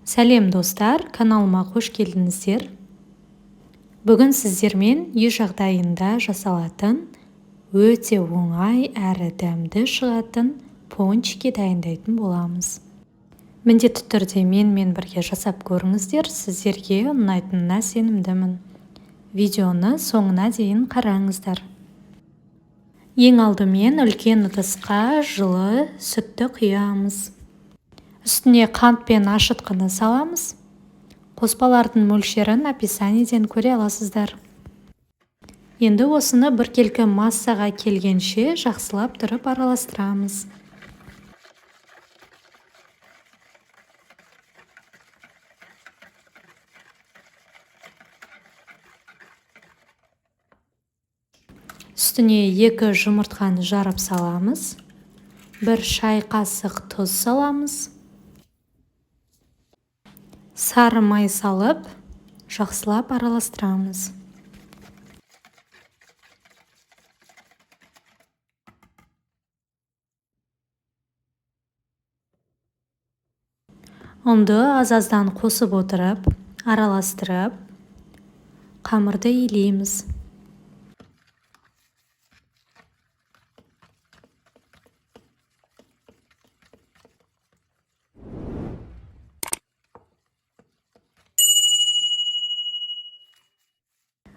Сәлем достар, каналыма қош келдіңіздер. Бүгін сіздермен үй жағдайында жасалатын өте оңай әрі дәмді шығатын пончики дайындайтын боламыз. Міндетті түрде менімен бірге жасап көріңіздер, сіздерге ұнайтынына сенімдімін. Видеоны соңына дейін қараңыздар. Ең алдымен үлкен ыдысқа жылы сүтті құямыз. Үстіне қант пен ашытқыны саламыз. Қоспалардың мөлшерін описаниеден көре аласыздар. Енді осыны біркелкі массаға келгенше жақсылап тұрып араластырамыз. Үстіне 2 жұмыртқаны жарып саламыз. 1 шай қасық тұз саламыз. Сары май салып, жақсылап араластырамыз. Ұнды аз-аздан қосып отырып, араластырып, қамырды илейміз.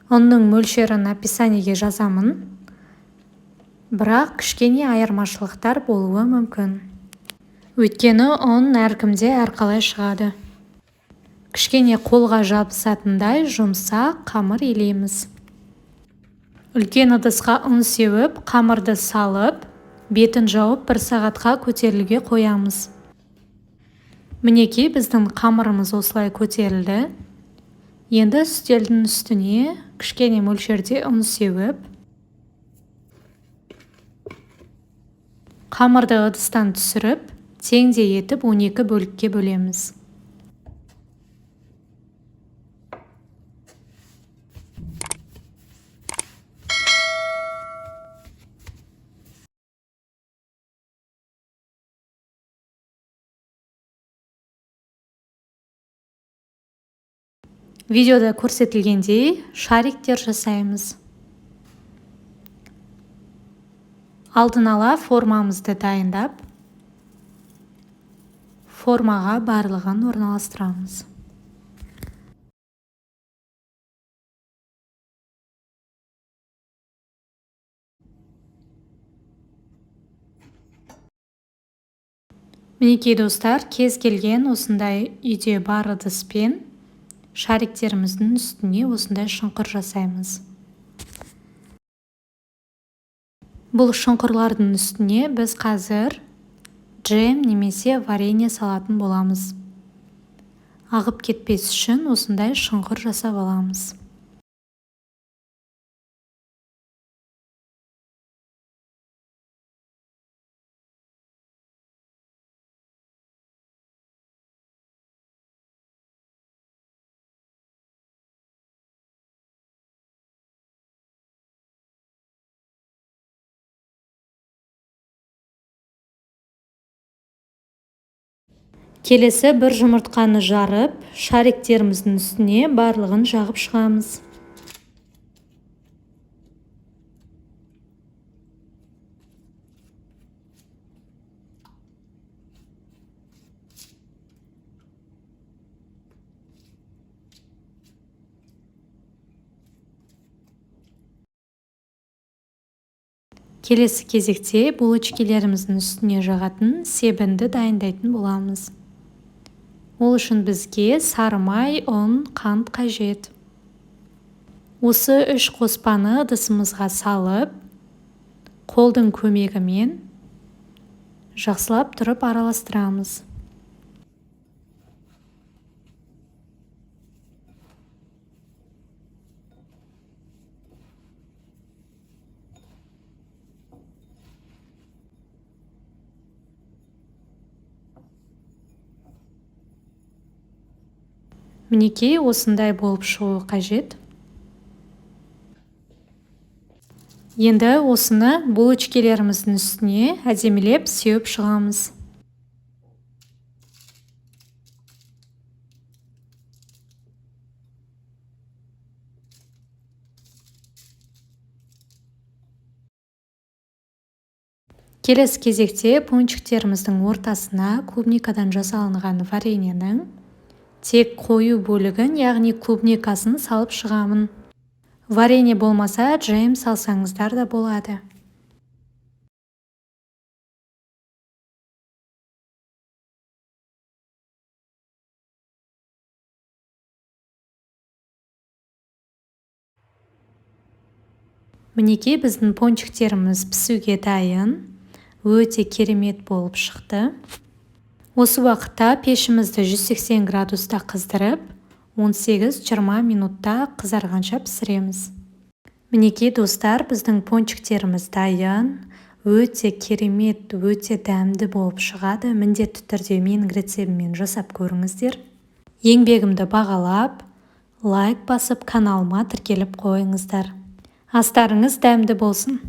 Ұнның мөлшерін описаниеге жазамын, бірақ кішкене айырмашылықтар болуы мүмкін. Өйткені ұн әркімде әрқалай шығады. Кішкене қолға жабысатындай жұмсақ қамыр илейміз. Үлкен ыдысқа ұн сеуіп, қамырды салып, бетін жауып 1 сағатқа көтерілуге қоямыз. Мінекей біздің қамырымыз осылай көтерілді. Енді үстелдің үстіне кішкене мөлшерде ұн сеуіп, қамырды ыдыстан түсіріп, теңдей етіп 12 бөлікке бөлеміз. Видеода көрсетілгендей шариктер жасаймыз. Алдын ала формамызды дайындап, формаға барлығын орналастырамыз. Мінекей достар, кез келген осындай үйде бар ыдыспен шариктеріміздің үстіне осындай шұңқыр жасаймыз. Бұл шұңқырлардың үстіне біз қазір джем немесе варенье салатын боламыз. Ағып кетпес үшін осындай шұңқыр жасап аламыз. Келесі бір жұмыртқаны жарып, шариктеріміздің үстіне барлығын жағып шығамыз. Келесі кезекте булочкелеріміздің үстіне жағатын себінді дайындайтын боламыз. Ол үшін бізге сары май, ұн, қант қажет. Осы 3 қоспаны ыдысымызға салып, қолдың көмегімен жақсылап тұрып араластырамыз. Мінекей осындай болып шығуы қажет. Енді осыны булочкелеріміздің үстіне әдемілеп сеуіп шығамыз. Келесі кезекте пончиктеріміздің ортасына клубникадан жасалынған вареньенің тек қою бөлігін, яғни клубникасын салып шығамын. Варенье болмаса, джем салсаңыздар да болады. Мінекей, біздің пончиктеріміз пісуге дайын. Өте керемет болып шықты. Осы уақытта пешімізді 180 градуста қыздырып, 18-20 минутта қызарғанша пісіреміз. Мінекей, достар, біздің пончиктеріміз дайын. Өте керемет, өте дәмді болып шығады. Міндетті түрде менің рецебіммен жасап көріңіздер. Еңбегімді бағалап, лайк басып, каналыма тіркеліп қойыңыздар. Астарыңыз дәмді болсын.